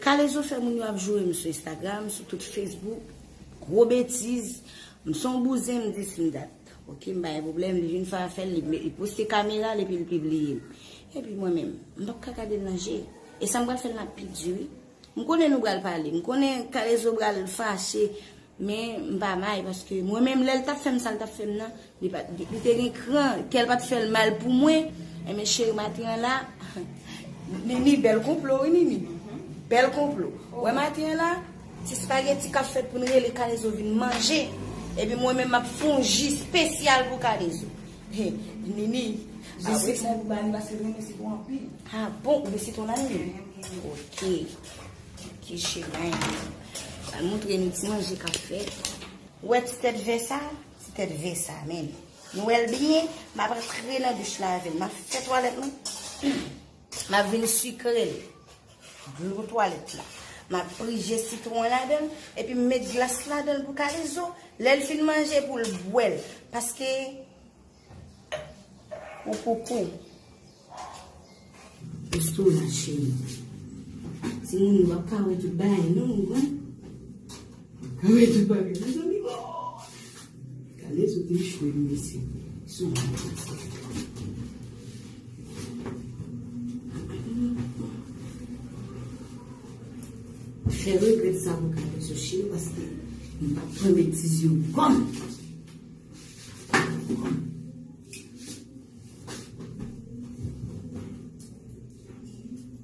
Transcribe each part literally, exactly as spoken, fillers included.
Kalezo fè moun yo ap joure m sou Instagram, sou tout Facebook. Gwo betiz. M se yon bouzen, m di si m dat. Ok, m pa gen pwoblèm, li vin fè afè l, li, li poste kamera l epi l pibliye m. Epi mwen menm, m p ap ka gade l nan je. E sa m pral fè l nan pi di wi. M konnen nou pral pale, m konnen Kalezo pral fache, men m pa may paske mwen menm lè l t ap fè m sa l t ap fè m nan, li pa, li te gen kran, kè l pa t fè l mal pou mwen. Enben cheri maten an la, Nini, bèl konplo wi Nini. Bèl konplo. Wè maten an la, ti espageti k ap fèt pou n rele Kalezo vin manje. Epi mwen menm m ap fè yon ji espesyal pou Kalezo. He, Nini, je suis. Apre sa, pou ba li paske mwen mwen se pou anpil. Ah bon, ou vle sitwon la menm? Ok. Ok, cheri. Al montre nou ti manje k ap fèt. Ou wè ti tèt vè sa? Ti tèt vè sa, men. Nou wè l byen, m ap rantre nan douch la avè l. M ap fè twalèt mwen. M ap vin sikre l. Dlo twalèt la. M ap prije sitwon ladan l, epi m met glas ladan l pou Kalezo. Lè l fin manje, pou l bwè l. Paske, ou koukou. Restoran, cheri. Timoun yo ap ka wè tout bagay, non, ou konprann? Ap ka wè tout bagay, mezanmi, bon! Kalezo te echwe, mesye. Sou. Fè regrèt sa pou Kalezo, cheri, paske m p ap pran betiz yo kòm.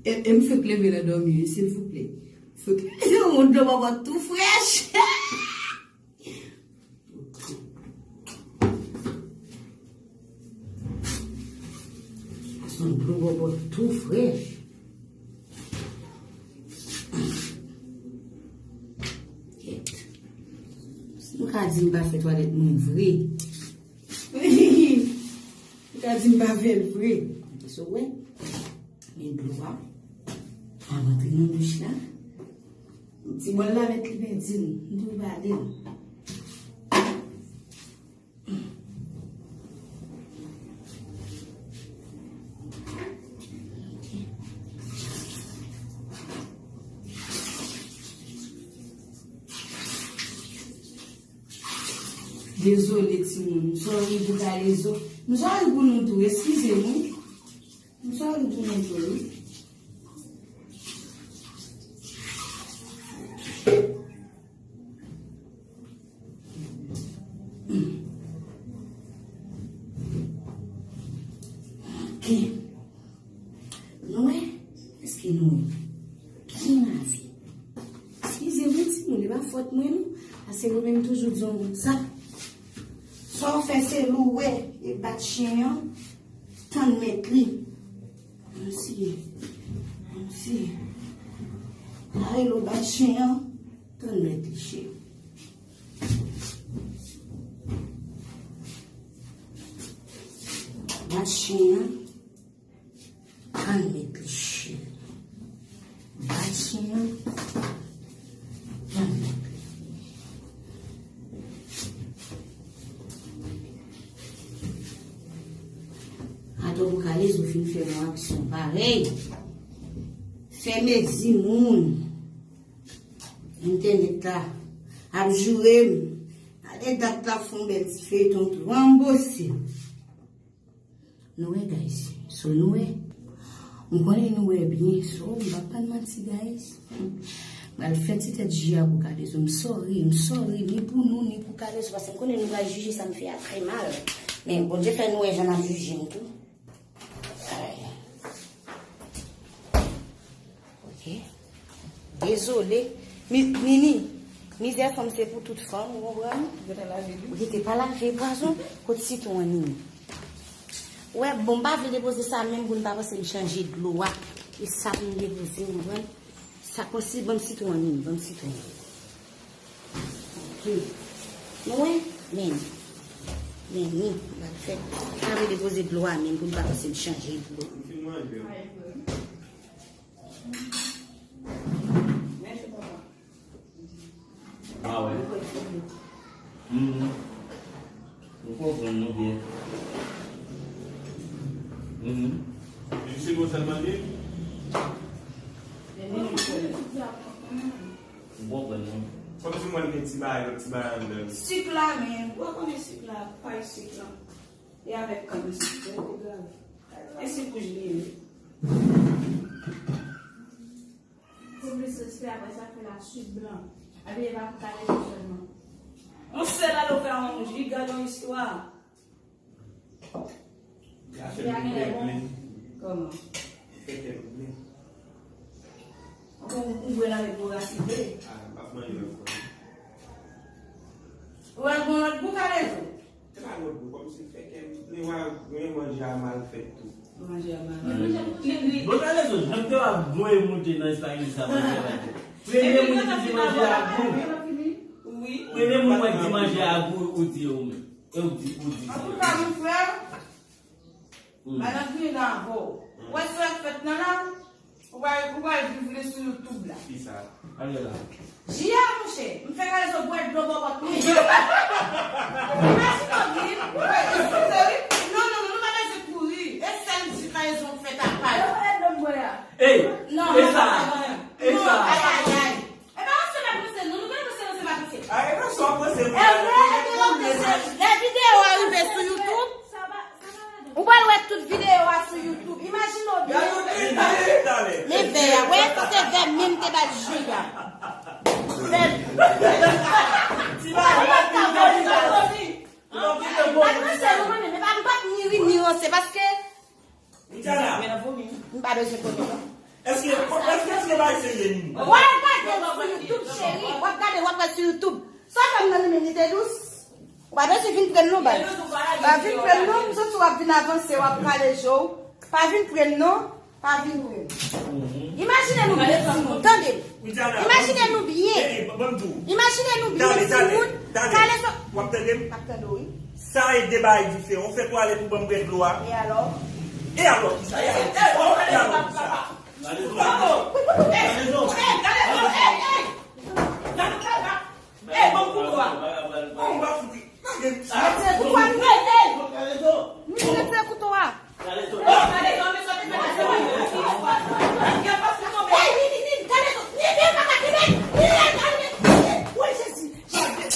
E, e m fèk leve nan dòmi, wi, silvouplè. Fèk, yon dlo bòbòt tou frèch. Se yon dlo bòbòt tou frèch. Kèt. Si nou ka di m pa fè twalèt mwen vre. Ou ka di m pa fè l vre. Gade sa w wè. Men dlo a. Al rantre nan douch la. Ti bòl la mèt li pèdi l. M tou bale l. Dezole, timoun. M sòri pou Kalezo. M sòri pou nou tou. Eskize m, wi. M sòri pou nou tou, wi. Ok. Nou wè? Èske nou wè? Ki lavi? Eskize mwen, timoun, e pa fòt mwen, non. Paske mwen menm toujou di yon moun sa. Sa w fè se louwe e bat chen an, tann mèt li. Kòmsi, kòmsi. Mare lo bat chen an, tann mèt li, cheri. Bat chen an, tann mèt li, cheri. Bat chen an, tann mèt li. Atò pou Kalezo fin fè yon aksyon parèy. Fè mezi moun. Entènèt la ap joure m. Gade dat la fè yon bèl ti feyton tou. Ranbose. Nou wè, guys. So, nou wè. M konnen nou wè byen. So, m p ap pa n manti, guys. M pral fè ti tèt ji a pou Kalezo. M sòri, m sòri, ni pou nou, ni pou Kalezo. Paske m konnen nou pral jije sa m fè a trè mal. Men Bondye fè nou wè jan n ap jije m tou. Ay. Ok. Dezole. Mi-, Nini, mizè fanm se pou tout fanm, ou konprann? Ou gentan lave tou? Ou gentan pa lave pwazon, kot sitwon an, Nini? Ou wè, bon, m pa vle depoze sa menm pou n pa panse m chanje dlo a. E sa pou m depoze, ou konprann? Sa konsi, ban m sitwon an, Nini, ban m sitwon an. Ok. Nou wè? Men. Men, ni, m pral fè. M pa vle depoze dlo a menm pou n pa panse m chanje dlo. Ah, wè. Mhm. Nou konprann nou byen. Mhm. Li se konsa l mande? Men, men, men. M konprann, non. Kòmsi mwen gen ti bagay, lòt ti bagay anndan. Sik la, men, ou pa konnen sik la, pay sik la. E avèk kann sik, e pi grav. E sik wouj li ye. Pou plis respè, apre sa, fè la sik blan. Abiye pa pou kale sou sèlman. On sèl alo fè yon wouj, li gade yon istwa. Li a fè m ble. Kòman? Li fè kè m ble. Ou, ou bwè l avèk gwo rasin vre. Ah, m ap manje ankò. Ou al gon lòt bou, Kalezo? Se pa lòt bou, kòmsi l fè kè m ble, wa, men manje a mal fèt tou. Manje a mal fèt. Li, li, bon, Kalezo, jan m te w ap voye moute nan Espanyòl sa, manje a mal fèt. Premye moun ki di manje a gou. Wi. Premye moun mwen di manje a gou, ou di yo menm. E ou di, ou di se. Antouka, mon frè, hmm, malandri nan avè w. Ou wè sa k fèt nan la? Ou pral, ou pral viv li sou YouTube la. Kisa? Ale la. Jia, monchè, m fè Kalezo bwè dlo bòbòt mwen. Imajine w, Guy. Wi, eskize, wi. Non, non, non, nou pa bezwen kouri. E sèl di Kalezo fè ta pal. Ey, non, e sa, e sa. Non, ay, ay, ay. E pa ranse m ap ranse, non, nou gen ranse, ranse m ap ranse. A, e ranse w ap ranse. E vre, e te ranse. Lè videyo a rive sou YouTube, ou pral wè tout videyo a sou YouTube. Imajine w byen. Men vè a, wè, se vè menm te bat Jia. Vè. Ti bagay, ti bagay. An, pa t ranse, non, mwen menm, e pa, m pa t ni ri, ni ranse, paske Widiana. M pa bezwen konnen, non. Èske, èske, èske bay serye ni? W ap gade l sou YouTube, cheri. W ap gade, w ap wè sou YouTube. Sa fè m nan li menm, li te dous. Ou pa bezwen vin pre m, non, bay. Pa vin pre m, non. M santi w ap vin avanse, w ap kale je w. Pa vin pre m, non. Pa vin pre m. Imajine nou byen timoun. Tande m. Imajine nou byen. Imajine nou byen, timoun. Kalezo. W ap tande m? M ap tande w, wi. Sa e de bagay diferan. Ou fè twalèt ou ban m bwè dlo a. E alò? E alò kisa? E alò kisa? E alò kisa? Kalezo. Kalezo. Ey, ey, ey. Gade kaka. Ey, ban m kouto a. Bon, m va fout. Lage m sa. Ey, ey. Kalezo. Retire kouto a. Kalezo. Ey, Kalezo, men sa te fè la se mwen. Ey, Nini, Nini, Kalezo. Nini, men pa ka kenbe. Nini, Nini, Nini. Wi, Jezi.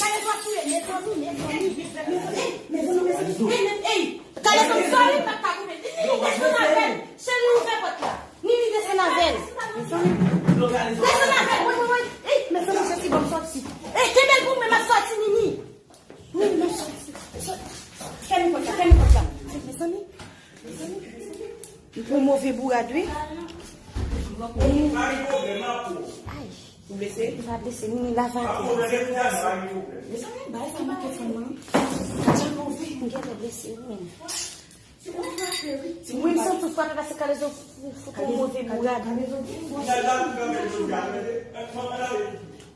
Kalezo ap touye. Mezanmi, mezanmi. Mezanmi, mezanmi. Ey, men, ey. Kalezo, m sòri, m pa ka kenbe. Nini, desann avè l. Cheri, ouvè pòt la. Nini, desann avè l. Desann avè l, wi, wi, wi. Ey, mezanmi, Jezi, ban m sòti. Ey, kenbe l pou mwen, m ap sòti, Nini. Nini, m ap sòti. Fèmen pòt la, fèmen pòt la. Mezanmi, mezanmi, mezanmi. M pran move bourad, wi. Ay. Ou blese? M pa blese, Nini, lave atè. Mezanmi, bagay sa manke fanm nan. Jan move, m gentan blese, wi, menm. Wi, m santi w frape paske Kalezo fout ou move bourad.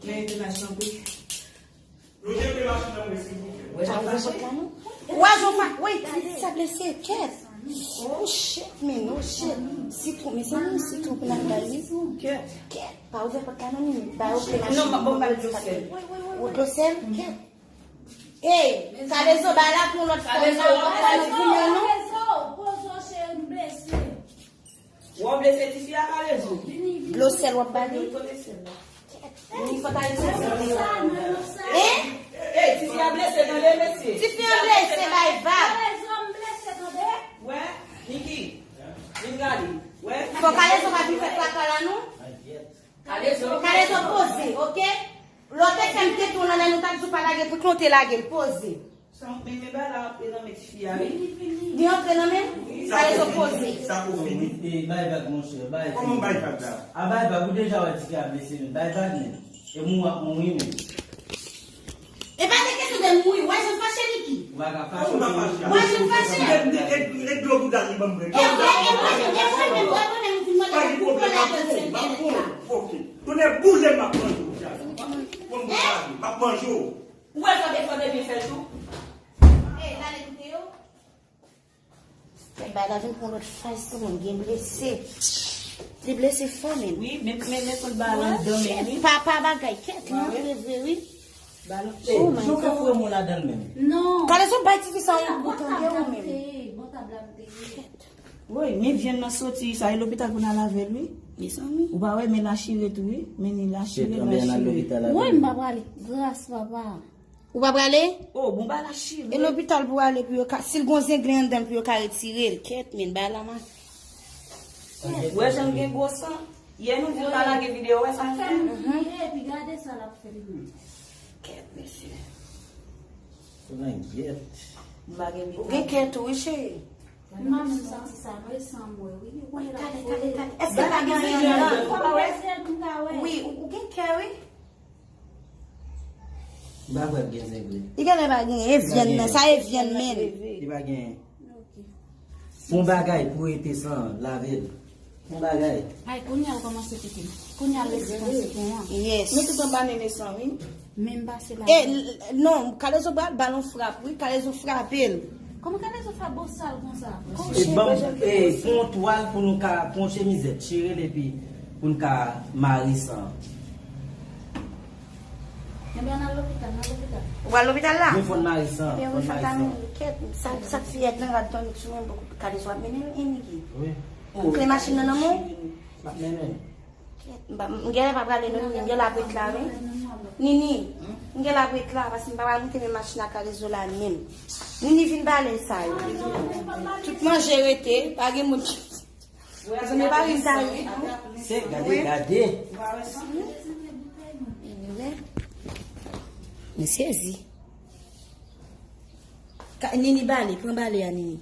Men entènasyon tou. Ou wè jan w pa, wi, ti sa blese, kèt. Oh shit, men, oh shit. Sitwon, mezanmi, sitwon pou n al bay li. Kèt. Pa ouvè pòt la non, Nini. Ba yo kle machin. Non, m ap ba w dlo sèl. Ou dlo sèl? Kèt. Ey, Kalezo, bay la pou yon lòt fanm nan, ou pa nou goumen non. Kalezo, poze w cheri, m blese. Ou blese tifi a, Kalezo? Dlo sèl w ap ba li? Kote sèl la? Ni fòt Ayiti se vre. Hein? Ey, tifi a blese, tande, mesye. Tifi a blese, bay vag. Kalezo, m blese, tande. Wè, Niki, vin gade. Wè. Fò Kalezo pa vin fè traka la non. Kalezo. Kalezo poze, oke? Lè w te fè m tete w nan nen, nou t ap di w pa lage, poukisa w te lage l? Poze. Sa, men, men bagay la antre nan men tifi a, wi. Li antre nan men? Wi. Kalezo poze. Sa ko fini. E, bay vag, monchè, bay. Kòman bay vag la? A, bay vag, ou deja wè tifi a blese, men bay vag, men. E mou ap mouri, men. E pa de kesyon de mouri, w wè jan fache, Niki. Ou pa ka fache. Ou pa fache. W wè jan fache. E, e, e dlo bouda li ban m bwè. E vre, e vre, e vre, men, w wè mwen menm, m fin mande pou kouto la dan sèl kèlèt la. Oke. Tonnè boule m ap manje w, Jacques. Bon, bon, m ap manje w. Ou wè fò de, fò de byen fè l tou. Ey, l ale koute yo. Bay la vin pran lòt faz tou, moun gen blese. Li blese fò, men. Wi, men, men, men, tout bagay anndan, men, wi. Papa bagay, kèt, li antre vre, wi. Balon. Oh my God. Jan w ka foure moun ladan l menm? Non. Kalezo bay tifi sa yon bout, tande, ou menm. Bon, tab la m te ye. Kèt. Woy, men vyann nan soti, sa e lopital pou n al avè l, wi. Mezanmi. Ou pa wè, men la chire tou, wi. Men ni la chire, la chire. Woy, m pa prale. Gras, papa. Ou pa prale? Oh, bon, ba la chire. E lopital pou ale pou yo ka, si l gon zenglen anndan l pou yo ka retire l. Kèt, men ba la ma. Ou wè jan l gen gwo san? Yè nou di l pa lage videyo, wè sa l fè? Epi gade sa l ap fè li menm. Kèt, mesye. Ou gen kèt ou, wi, cheri. Mwen menm santi sa, mwen sanm wè, wi. Ou konnen l ap fole. Èske pa gen anyen anndan? Wi, ou, ou gen kè, wi. M pa kwè ap gen zenglen. Li genlè pa gen, e vyann nan, sa e vyann men. Li pa gen. Fon bagay pou rete san lave l. Fon bagay. Ay, kounye a l kòmanse pete m. Kounye a l resi panse pou mwen. Yes. Nou tout anba nene san, wi. Men m pase la. E, l- non, Kalezo pral ba l yon frap, wi. Kalezo frape l. Kòman Kalezo frape bosal konsa? E ban m, e, fon twal pou nou ka, fon chemizèt, chire l epi pou n ka mare san. Ebyen, n al lopital, n al lopital. Ou al lopital la? Ebyen, fò n mare san, fò n mare san. Kèt, sa, sa k fiyèt nan rad tonik sou mwen, poko Kalezo ap mennen l, Eniki. Wi. Ou kle machin nan nan men w? M ap mennen. Kèt, m pa, m genlè pa prale non, Nini, m genlè ap ret la, wi. Nini, m genlè ap ret la, paske m pa pral moute men machin ak Kalezo la menm. Nini vin bale sa yo. Tout manje rete, pa gen moun ki Mezanmi, pa ri m ta ri. Se gade, gade. M sezi. Ka- Nini bale, pran bale a Nini.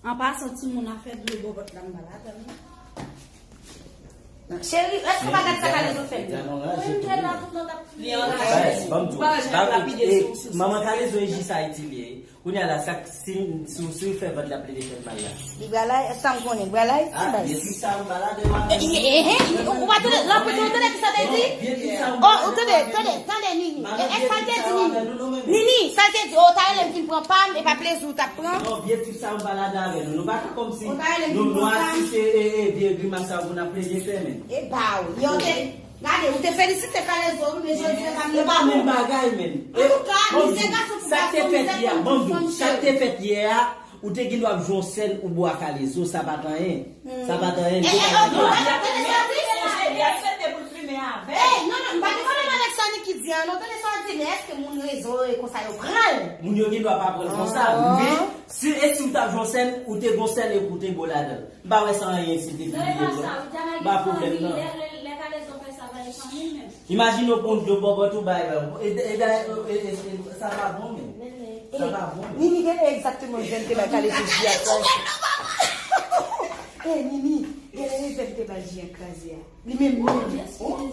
An pasan, timoun afè dlo bòbòt la m pa ladan l non. Cheri, èske w pa gad sa Kalezo fè? Wi, m te la tout lòt ap fouye. Manman Kalezo e jis Ayiti li ye. Kounye a la, sa k- si, si, si w fè vant la plede fè mal la. Li pral ay, sa m konnen, li pral ay, ti baz. Byen di sa, ou pa la de. Ou pa tande, la pou ou tande ki sa te di? Oh, ou tande, tande, tande, Nini. E, e, sa l te di, Nini? Nini, sa l te di, oh, ta rele m vin pran pa m, e pa plezi w t ap pran. Non, byen di sa, ou pa la de avè nou. Nou pa ka kòmsi nou nwa si se, e, e, vye grimas sa pou n ap plede fè, men. E ba w, yo te. Gade, ou te felisite Kalezo, wi, men jodi a pa menm bagay. E pa menm bagay, men. Antouka, mizè gason pou gason, mizè fanm pou fanm, cheri. Sa k te fèt yè a, ou te gen dwa ap jwe yon sèn ou bo a Kalezo, sa pa t anyen. Sa pa t anyen. E, e, oh, non, non, tande sa di. Li aksepte pou l fimen avè l. Ey, non, non, m pa gen pwoblèm avèk sa Niki di a, non, tande sa w di, men èske moun rezo yo konsa yo pran l? Moun yo gen dwa pa pran l konsa, men si, e si w t ap jwe yon sèn, ou te gon sèn epi w te bo ladan l. M pa wè sa anyen si te pibliye vre. M pa pwoblèm nan. Lè, lè, lè Kalezo fè sa, pa gen fanmi menm. Imajine w pran yon dlo bòbòt ou bay, e, e, e, sa pa bon menm. Sa pa bon menm. Nini gen egzakteman vennde bay Kalezo ji a kraze. E, Nini, gen vennde bay ji a kraze a. Li menm menm.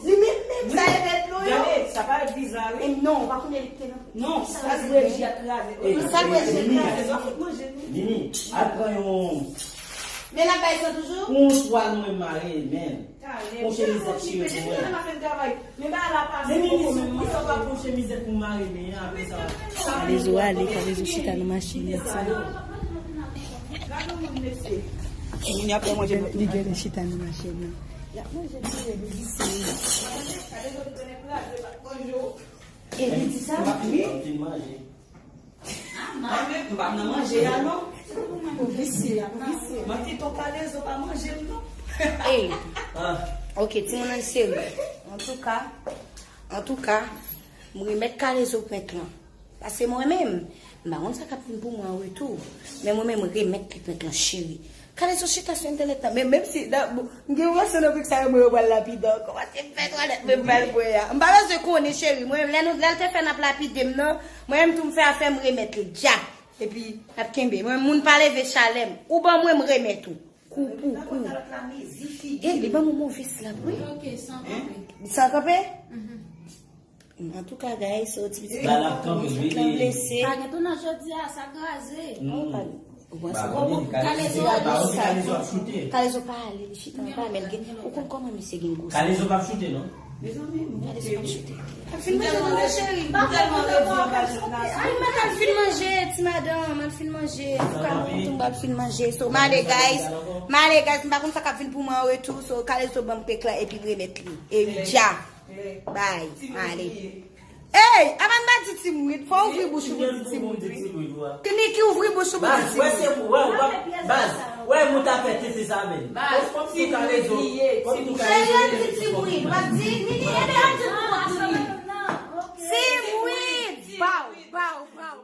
Li menm menm, sa e vennde dlo yo. Gade, sa pa bizar, wi. E non, ou pa konnen li te nan. Non, sa vennde ji a kraze. Sa vennde ji a kraze. Nini, al pran yon Men n ap bay san toujou? Yon twal mwen mare, men. Yon chemiz ak chire pou mwen. Men Nini, si w pa pran chemizèt pou mare, men apre sa. Kalezo ale, Kalezo chita nan machin li. Li genlè chita nan machin nan. L ap manje ti rèd li di se. E li di sa? Wi. Mwen menm, m pa nan manje a non. Ou visye, ou visye. Mwen te tonton Kalezo pa manje m non. Ey. Ok, timoun ann serye. Antouka, antouka, m remèt Kalezo prank lan. Paske mwen menm, m pa konn sa k ap vin pou mwen an retou. Men mwen menm, m remèt li prank lan, cheri. Kalezo chita sou entènèt la. Men menm si, m gen yon relasyon nan prank sa yo, mwen yo pral lapide ankò. Paske m fè twalèt mwen m pral bwè a. M pa bezwen konnen, cheri. Mwen, lè nou, lè l te fè n ap lapide m nan, mwen menm tou m fè afè m, remèt li dja. Epi, n ap kenbe. Mwen, moun pa leve chalè m. Ou ban mwen, m remèt ou. Kou pou kou. E, li ban mwen move slap, wi. San kanpe? Antouka, guys, so ti pitit la blese. Pa gen tounaj jodi a, sa kraze. Kalezo ap choute. Kalezo pa ale, li chita anba, men l gen, ou konn kòman misye gen gwo. Kalezo p ap choute non. Kalezo p ap choute. L ap fin manje non, cheri. Li mèt al fin manje, ti madanm, al fin manje. Antouka, mwen tou m pral fin manje. So, m ale, guys. M ale, guys, m pa konn sa k ap vin pou mwen an retou. So, Kalezo ban m prank lan epi m remèt li. E wi, dja. Bay, ale. Ey, avan n pa di Team Wid, fò w ouvri bouch ou pou di Team Wid, wi. Niki, ouvri bouch ou pou di Team Wid. Baz, wè se pou, wè, w pa, baz. Wè, moun ta fè tete sa menm. Kòm tou ka rezo, kòm tou ka rezo. Cheri, di Tibwid, w ap di, Nini, ebe, a di pou kont Nini. Tibwid, baw, baw, baw.